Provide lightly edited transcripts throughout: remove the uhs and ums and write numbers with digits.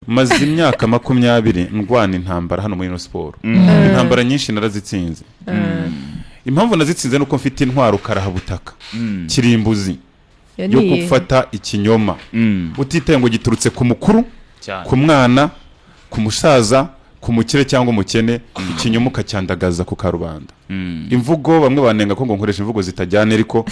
Maze imyaka 20 ndwana intambara hano muri ino siporo. Intambara nyinshi narazitsinze. Impamvu nazitsinze ni uko mfite intwaro karahabutaka, kirimbuzi, Iyo yo ni iyihe? gufata ikinyoma utitaye ngo giturutse ku mukuru, ku mwana, ku musaza, ku mukire cyangwa umukene, ikinyoma ukacyandagaza ku karubanda. Imvugo, bamwe banenga ko ngo nkoresha imvugo zitajyana, ariko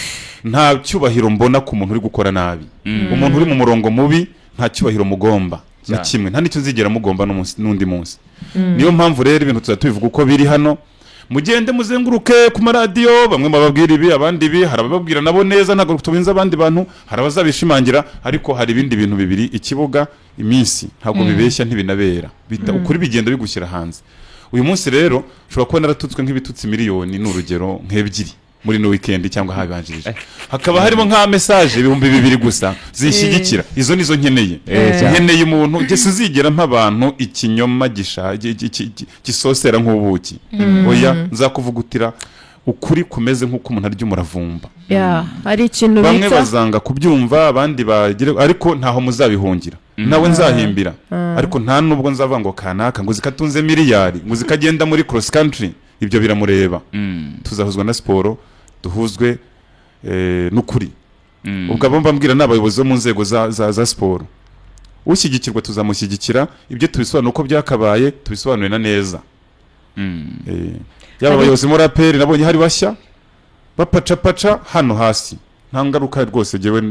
nta cyubahiro mbona ku muntu uri gukora nabi. Umuntu uri mu murongo mubi nta cyubahiro mugomba na kimwe, nta n'icyo nzigera mugomba n'undi munsi. Niyo mpamvu rero ibintu tuzajya tubivuga uko biri hano. Mugende muzenguruke ku maradiyo, bamwe bababwira ibi, abandi ibi. Hari abababwira nabo neza, ntabwo tubinze abandi bantu, hari abazabishimangira. Ariko hari ibindi bintu bibiri: ikibuga, iminsi ntabwo bibeshya, ntibinabera. Ukuri bigenda bigushyira hanze. Uyu munsi rero ushobora kuba naratutswe nk'ibitutsi miliyoni, ni urugero, nk'ebyiri muri no weekend cyangwa habanjirije, hakaba harimo nka message 2000 gusa zinshyigikira. Izo nizo nkeneye. Cyane. Nkeneye umuntu, njye sinzigera mpa abantu ikinyoma gisosera nk'ubuki. Oya, nzakuvugutira ukuri kumeze nk'uko umuntu arya umuravumba. Ya, hari ikintu Bamwe bita bazanga kubyumva, abandi bagire, ariko ntaho muzabihungira. Nawe nzahimbira, ariko nta nubwo nzavuga ngo kanaka ngo zikatunze miliyari, ngo zikagenda muri cross country, ibyo biramureba. Tuzahuzwa na siporo, duhuzwe n'ukuri. Ubwo abo mbabwira ni abayobozi bo mu nzego za siporo. Ushyigikirwa tuzamushyigikira, ibyo tubisobanura uko byakabaye, tubisobanure na neza. Yaba abayobozi muri APR, nabonye hari bashya bapacapaca hano hasi, nta ngaruka rwose jyewe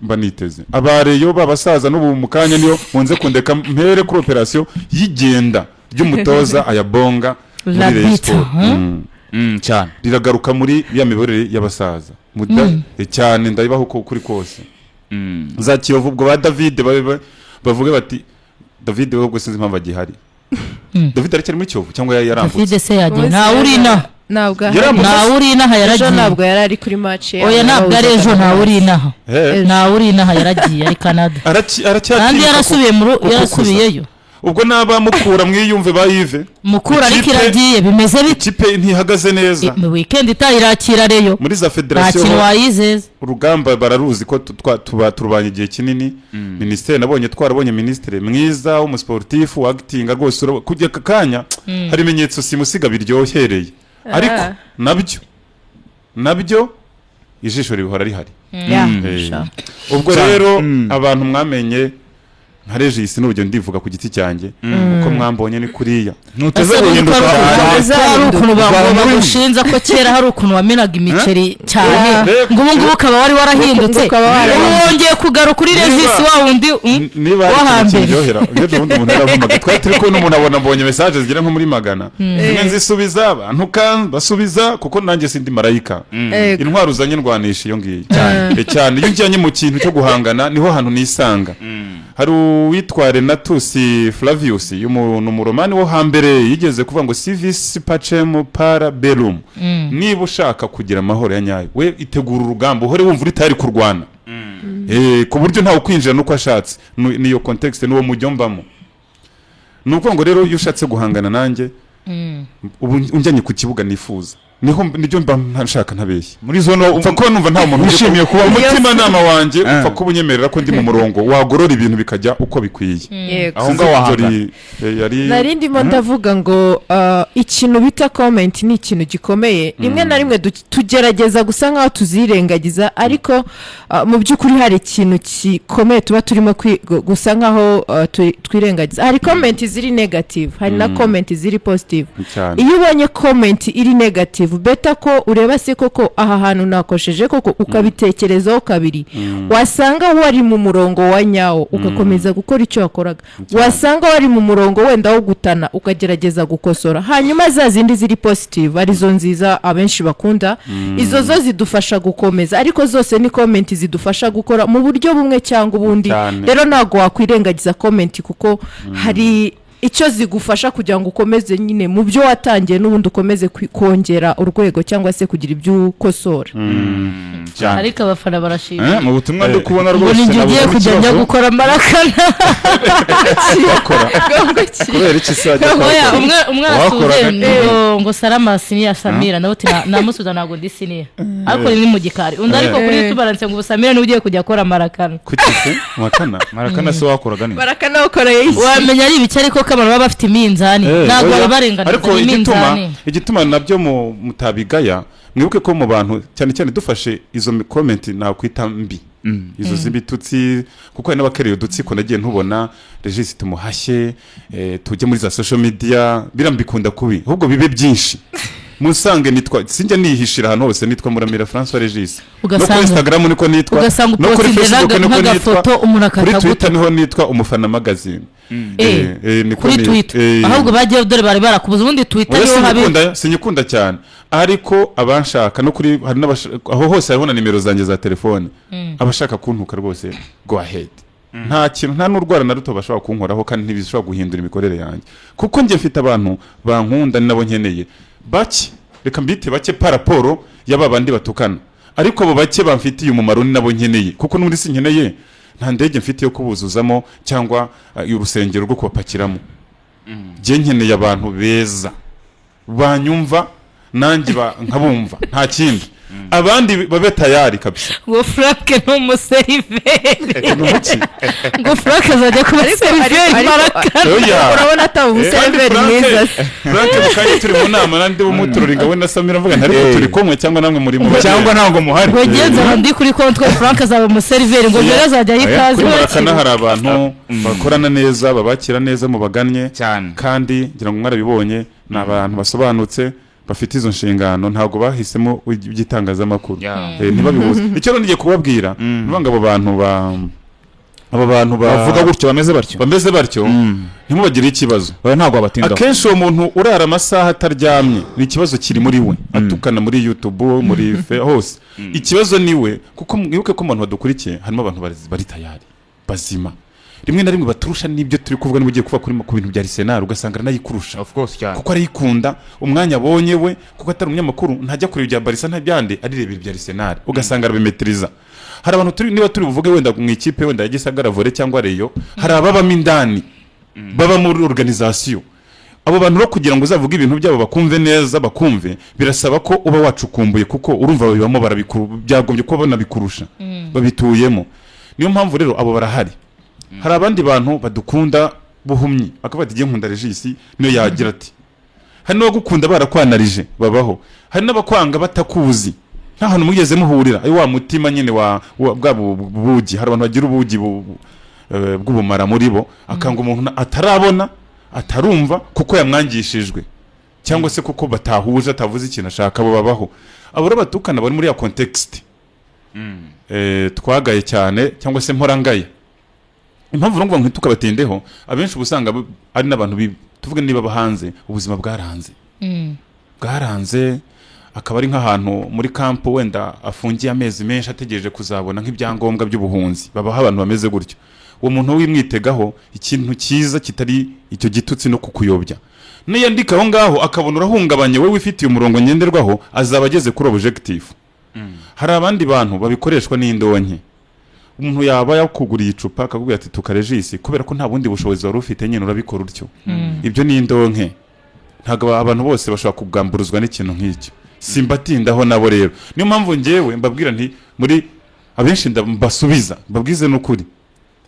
mba niteze. Abareyo babasaza n'ubu mu kanya niyo munze kundeka mpere kuri operasiyo y'igenda ry'umutoza Ayabonga muri Rayon Rabita, Sport. hmm? Cyane. Riragaruka muri ya miborere y'abasaza. Cyane, ndabibaho uko kuri kose. Za Kiyovu, ubwo ba David bavuge bati David we, ubwo sinzi impamvu agihari. David aracyari muri Kiyovu cyangwa yarambutse? David se yagiye, ntawe uri inaha. Ntabwo ahari. Yarambutse. Ntawe uri inaha, Ejo yaragiye. ntabwo yari ari kuri match. Oya, ntabwo ari ejo, ntawe uri inaha. Ntawe uri inaha, yaragiye, ari Canada. Aracyatinyuka Kandi yarasubiye mu kukuza. Yarasubiyeyo. Ubwo n'abamukura mwiyumve bayive. Mukura ariko iragiye, bimeze bite? Ikipe ntihagaze neza. Mu weekend itaha irakira Rayon. Muri za Nta federasiyo kintu wayizeza. Urugamba bararuzi ko tuba turwanya igihe kinini. Minisiteri nabonye, twarabonye minisitiri mwiza w'umusiporutifu wagitinga rwose. Kujya aka kanya hari ibimenyetso simusiga biryohereye, ariko nabyo ijisho rihora rihari. Ubwo rero abantu mwamenye nka Regis, n'urugero ndivuga ku giti cyanjye, uko mwambonye ni kuriya. Ntuteze Ese guhinduka. ko Cyane. hari ukuntu Uzaba muri bagushinza ko kera hari ukuntu wamenaga imiceri cyane, ngo ubu ngubu ukaba wari warahindutse, Ngo ukaba warahindutse. ubu wongeye kugaruka kuri Regis wa wundi Niba wo hari ikintu hambere. kiryohera, iyo ubundi umuntu yaravumaga, twari turi kubona umuntu abona mbonye message zigera nko muri 100, zimwe nzisubiza abantu kan basubiza, kuko nanjye sindi marayika. Intwaro uzanye ndwanisha iyo ngiyo cyane. Cyane iyo ujyanye mu kintu cyo guhangana, niho hantu nisanga. Hari uwitwa Renatus Flavius, ni umuromani wo hambere, yigeze kuvuga ngo "Si vis pacem, para bellum". Niba ushaka kugira amahoro ya nyayo, we itegura urugamba, uhore wumva uri tayari kurwana, ku buryo ntawe ukwinjira nuko ashatse. Niyo context, n'uwo mujyo mbamo. Ni ukuvuga ngo rero iyo ushatse guhangana nanjye, ubu unjyanye ku kibuga nifuza, niho nibyo mba nshaka, ntabeshye. Muri zone Upfa kuba numva nta muntu wishimiye kuba umutimanama wanjye upfa kuba unyemerera ko ndi mu murongo wagorora ibintu bikajya uko bikwiye. Aho Sinzi ngaho ko wahangana. Yari Nari ndimo ndavuga ngo ikintu bita comment ni ikintu gikomeye. Rimwe na rimwe tugerageza gusa nkaho tuzirengagiza, ariko mu by'ukuri hari ikintu gikomeye tuba turimo gusa nkaho twirengagiza. Hari comment ziri negative, hari na comment ziri positive. Iyo ubonye comment iri negative, better ko ureba se koko aha hantu nakosheje koko, ukabitekerezaho kabiri. Wasanga wari mu murongo wa nyawo, ugakomeza gukora icyo wakoraga. Wasanga wari mu murongo wenda wo gutana, ukagerageza gukosora. Hanyuma za zindi ziri positive, arizo nziza abenshi bakunda, izo zo zidufasha gukomeza. Ariko zose ni comment zidufasha gukora mu buryo bumwe cyangwa ubundi. Rero ntabwo wakwirengagiza comment, kuko hari icyo zigufasha kugira ngo ukomeze nyine mu byo watangiye, n'ubundi ukomeze kongera urwego cyangwa se kugira ibyo ukosora. Cyane. Ariko abafana barashima. Mu butumwa ndi kubona Ngo rwose ni njye ugiye nabuzemo kujya njya ikibazo. gukora marakana. Bakora kubera iki se wajya Oya, kuhakora? umwe umwe Wakoraga arasubije ngo Salama senior Samira, nawe uti namusubiza ntabwo ndi senior, ariko ni mu gikari. Undi ariko kuri YouTube aranditse ngo ubu Samira niwe ugiye kujya akora marakana. Kuki se makana? Marakana se wakoraga ni Marakana ukora iki? Wamenya ari ibiki, ariko ko abantu baba bafite iminzani, ntabwo Oya. baba barenganiza. Ariko igituma iminzani. Igituma nabyo mutabigaya, mwibuke ko mu bantu cyane cyane dufashe izo comment nakwita mbi, izo z'ibitutsi, kuko hari n'abakereye udutsiko nagiye ntubona Regis tumuhashye, tujye muri za social media, birambikunda kubi, ahubwo bibe byinshi. Musange nitwa, sinjya nihishira, ahantu hose nitwa Muramira François Regis, no kuri Instagram niko nitwa, Ugasanga no kuri upostinze Facebook niko nitwa, nk'agafoto, umuntu kuri akataguta. Twitter niho nitwa Umufana Magazine. Niko Kuri Twitter ahubwo bagiye, dore bari barakubuza ubundi Twitter Oya, niho habi. sinyikunda cyane, ariko abanshaka no kuri hari aho hose hariho na nimero zanjye za telefone. Abashaka kuntuka rwose, go ahead, nta kintu, nta n'urwara na ruto bashobora kunkoraho, kandi ntibishobora guhindura imikorere yanjye, kuko njye mfite abantu bankunda, ni nabo nkeneye, bake, reka mbite bake par rapport y'aba bandi batukana, ariko abo bake bamfitiye umumaro, ni nabo nkeneye, kuko n'ubundi sinkeneye, nta ndege mfite yo kubuzuzamo cyangwa urusengero rwo kubapakiramo. Njye nkeneye abantu beza banyumva nanjye nkabumva, nta kindi, abandi babe tayari kabisa. Ngo Frank ni umuseriveri. Ni umuki? Ngo Frank azajya kuba seriveri marakana. Oya. Urabona ataba Kandi umuseriveri mwiza se? Frank mu kanya turi mu nama nandi bumutururinga we na Samira, mvuga nti ariko turi kumwe cyangwa namwe muri mu Cyangwa ntabwo muhari? Ngo genza ndi kuri comptoir, Frank azaba umuseriveri, ngo mbere azajya aha Oya, ikaze. Kuri Marakana hari abantu bakorana neza, babakira neza mubagannye. Cyane. Kandi ngira ngo mwarabibonye, ni abantu basobanutse bafite izo nshingano, ntabwo bahisemo iby'itangazamakuru. Ntibabihuze. Icyo rero ngiye kubabwira ni ukuvuga ngo abo bantu bavuga gutyo, bameze batyo, bameze batyo, ntimubagire ikibazo. Oya, ntabwo babatindaho. Akenshi uwo muntu urara amasaha ataryamye, ni ikibazo kiri muri we. Atukana muri YouTube, muri hose, ikibazo ni we, kuko mwibuke ko mu bantu badukurikiye harimo abantu bari tayari bazima, rimwe na rimwe baturusha n'ibyo turi kuvuga. Niba ugiye kuvuga ku bintu bya Arsenal, ugasanga aranayikurusha. Of course, cyane. Kuko arayikunda. Umwanya abonye we, kuko atari umunyamakuru, ntajya kureba ibya Barca ntabyande, arirebera ibya Arsenal, ugasanga arabimetiriza. Hari abantu turi, niba turi buvuge wenda mu ikipe wenda ya Gisagara Volley cyangwa Rayon, hari ababamo indani, baba muri organisation. Abo bantu rero, kugira ngo uzavuge ibintu byabo bakumve neza, bakumve, birasaba ko uba wacukumbuye, kuko urumva babibamo, byagombye kuba banabikurusha, babituyemo. Niyo mpamvu rero abo barahari. Hari abandi bantu badukunda buhumyi, akavuga ati: "Igihe nkunda Regis," niyo yagira ati. Hari n'abagukunda barakwanarije, babaho. Hari n'abakwanga batakuzi, nta hantu mugeze muhurira, ayo wa mutima nyine wa bwa bugi. Hari abantu bagira ubugi bw'ubumara muri bo, akanga umuntu atarabona, atarumva, kuko yamwangishijwe cyangwa se kuko batahuje, atavuze ikintu ashaka. Abo babaho. Abo rero batukana bari muri ya context twagaye cyane cyangwa se mporangaye. Impamvu ngo ntitukabatindeho, abenshi uba usanga ari n'abantu tuvuge niba hanze ubuzima bwaranze, bwaranze, akaba ari nk'ahantu muri camp wenda afungiye amezi menshi, ategereje kuzabona nk'ibyangombwa by'ubuhunzi. Babaho abantu bameze gutyo. Uwo muntu wimwitegaho ikintu cyiza kitari icyo gitutsi no kukuyobya, niyandika aho ngaho akabona urahungabanye, wowe wifitiye umurongo ngenderwaho, azaba ageze kuri objective. Hari abandi bantu babikoreshwa n'indonke. Umuntu yaba yakuguriye icupa akakubwira ati: "Tuka Regis," kubera ko nta bundi bushobozi wari ufite nyine, urabikora utyo. Ibyo ni indonke. Ntabwo abantu bose bashobora kugamburuzwa n'ikintu nk'icyo, simbatindaho nabo rero. Niyo mpamvu ngewe mbabwira nti muri abenshi mbasubiza, mbabwize n'ukuri.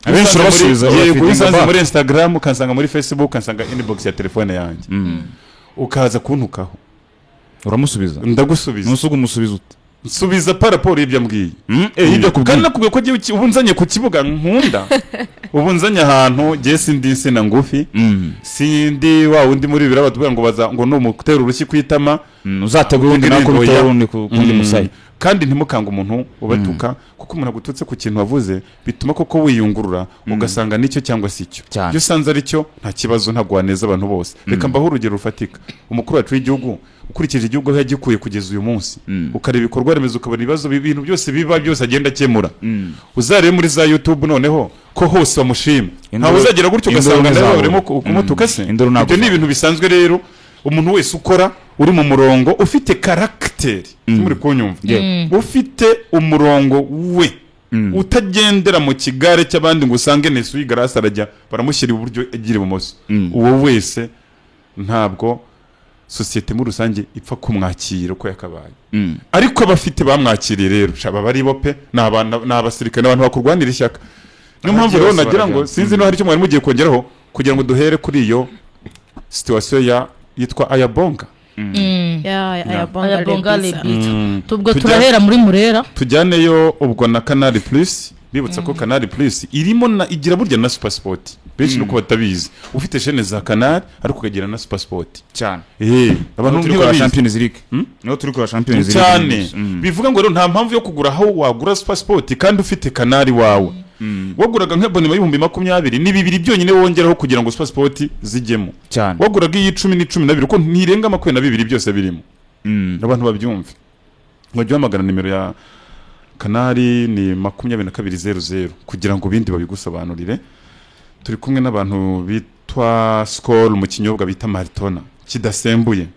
Abenshi urabasubiza, Yego. urabafeedinga Usanze back. muri Instagram, ukansanga muri Facebook, ukansanga inbox ya telefone yanjye, ukaza kuntukaho, Uramusubiza? Ndagusubiza. Ntusuge, umusubiza ute? Nsubiza par rapport y'ibyo ambwiye. Ibyo Kandi akubwiye. nakubwiye ko njyewe ubu nzanye ku kibuga nkunda, ubu nzanye ahantu njye sindi insina ngufi, sindi wa wundi muri bibiri batubwira ngo baza ngo numutera urushyi ku itama. Uzategura urundi nawe Oya. kubitera urundi ku kundi musaya. Kandi ntimukange umuntu ubatuka, kuko umuntu agututse ku kintu wavuze bituma koko wiyungurura, ugasanga nicyo cyangwa si cyo. Cyane. Iyo usanze ari cyo, nta kibazo, ntabwo waneza abantu bose. Reka mbaho urugero rufatika. Umukuru wacu w'igihugu, ukurikije igihugu aho yagikuye kugeza uyu munsi, ukareba ibikorwa remezo, ukabona ibibazo, ibintu byose biba byose agenda akemura, uzarebe muri za YouTube noneho ko hose bamushima. Ntawe uzagera gutyo Induru ugasanga nawe ntizabura. barimo kumutuka se. Induru ntabwo Ibyo ni zabura. ibintu bisanzwe. Rero umuntu wese ukora uri mu murongo, ufite caractère, muri kunyumva, ufite umurongo we, utagendera mu kigare cy'abandi ngo usange Nesu y'igarasi arajya baramushyira iburyo agira ibumoso, uwo wese ntabwo sosiyete muri rusange ipfa kumwakira uko yakabaye. Ariko abafite bamwakiriye rero, shaba bari bo pe, ni ni abasirikare, ni abantu bakurwanira ishyaka. Niyo mpamvu Abagiye rero bose nagira ngo barajyana. sinzi niba hari icyo mwari mugiye kongeraho kugira ngo duhere kuri iyo situation ya yitwa Ayabonga. Ya, Ayabonga. Ayabonga. Lebisa. Lebisa, tubwo turahera muri Murera. Tujyaneyo ubwo na Canal Plus. Bibutsa ko Canal Plus irimo na igira burya na Super Sport. Benshi nuko batabizi, ufite chaîne za Canal ariko ukagira na Super Sport. Cyane. Abantu Niho turi kora ntibabizi. Champions League, niho turi kora Champions League. Cyane. Bivuga ngo rero nta mpamvu yo kugura aho wagura Super Sport kandi ufite Canal wawe. Waguraga nk'abonnement y'20,000, ni bibiri byonyine wongeraho kugira ngo Super Sport zijyemo. Cyane. Waguraga iy'icumi n'icumi na bibiri, kuko ntirenga 22 byose birimo. Abantu babyumve, wajya uhamagara nimero ya Canal ni 2200 kugira ngo ibindi babigusobanurire. Turi kumwe n'abantu bitwa Skol mu kinyobwa bita Maltona kidasembuye.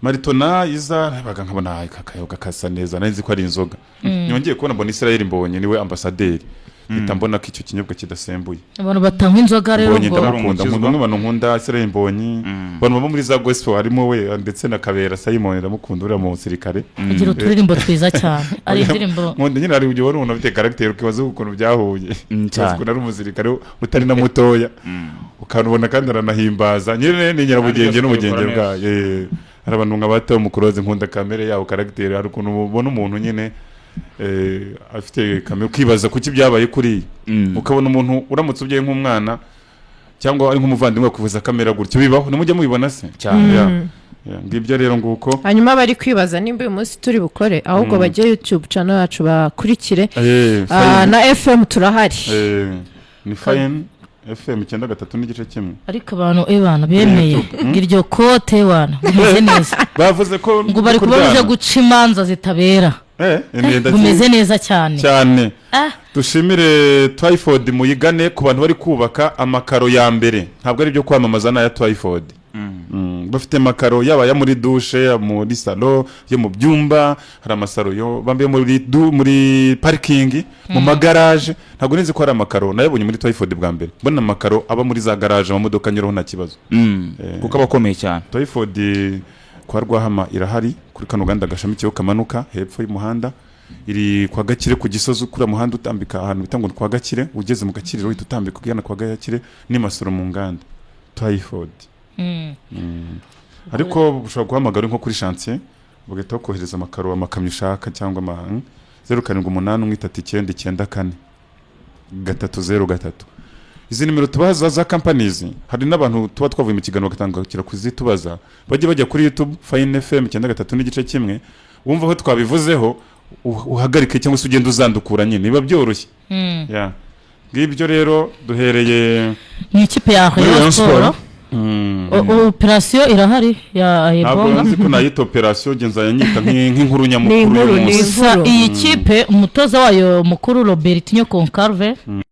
Maltona iza nabaga nkabona aka kayoga kasa neza, nari nzi ko ari inzoga. Nyongeye kubona mbona Israel Mbonye niwe ambasaderi, mpita mbona ko icyo kinyobwa kidasembuye. Abantu batanywa inzoga rero Mbonye ngo ndamukunda. Umukizwa. Nkunda umwe mu bantu nkunda, Israel Mbonyi. Abantu baba muri za gospel harimo we ndetse na Kabera Simon, ndamukunda uriya mu musirikare. Agira uturirimbo twiza cyane, ari indirimbo. Nkunda nyine, hari igihe ubona umuntu afite caractère ukibaza ukuntu byahuye, Cyane. ukuntu ari umusirikare utari na mutoya, ukanubona kandi aranahimbaza nyine, ni nyirabugenge Kandi n'ubugenge abikora. bwayo. Hari abantu nka bato mukuroze, nkunda kamere yawo, caractère. Hari ukuntu ubona umuntu nyine afite kamere ukibaza kuki byabaye kuriya, ukabona umuntu uramutse ubyaye nk'umwana cyangwa ari nk'umuvandimwe kuvuza kamera gutyo, bibaho, nimujya mubibona se? Cyane. Yeah, ngibyo rero nguko. Hanyuma bari kwibaza nimba uyu munsi turi bukore, ahubwo bajye YouTube channel yacu bakurikire. Fine. Na FM turahari. Ni Fine FM 93.1. Ariko abantu ebana bemeye ngo iryo kote wana bumeze neza. Bavuze ko Ngo bari kuba kuryana. buje guca imanza zitabera. Imyenda Bumeze neza cyane. Cyane. Ah. Dushimire Twyford, muyigane ku bantu bari kubaka. Amakaro ya mbere ntabwo ari ibyo kwamamaza, ni aya Twyford. Bafite amakaro yaba aya muri douche, ya muri salon, yo mu byumba, hari amasaro yo bambaye muri parking, mu magaraje. Ntabwo nzi ko hari amakaro, nayabonye muri Twyford bwa mbere, mbona amakaro aba muri za garage, amamodoka anyuraho nta kibazo. Kuko aba akomeye cyane. Twyford kwa Rwahama irahari, kuri kano ganda gashamikiyeho kamanuka hepfo y'umuhanda, iri kwa Gakire ku Gisozi, kuriya muhanda utambika ahantu bita ngo ni kwa Gakire, ugeze mu Gakiriro uhita utambika ugana kwa Gakire n'imasoro mu nganda Twyford. Ariko ushobora guhamagara uri nko kuri chantier, bagahita bakohereza amakaro, amakamyo ushaka, cyangwa ama 07813994 303. Izi nimero tubaha za companies, hari n'abantu tuba twavuye mu kiganiro bagatangira kuzitubaza. Bajye bajya kuri YouTube Fine FM 93.1, wumva aho twabivuzeho, uhagarike cyangwa se ugende uzandukura nyine, biba byoroshye. Yeah. Ngibyo rero, duhereye Ni ikipe ya muri Rayon Rayon Sport. Sport. Operasiyo irahari ya Ntabwo Ayebonga. nzi ko nayita operasiyo, ngenza yanyita nk'inkuru nyamukuru Ni inkuru, y'umunsi. ni Gusa inkuru. iyi kipe, umutoza wayo mukuru Robertinho Goncalves.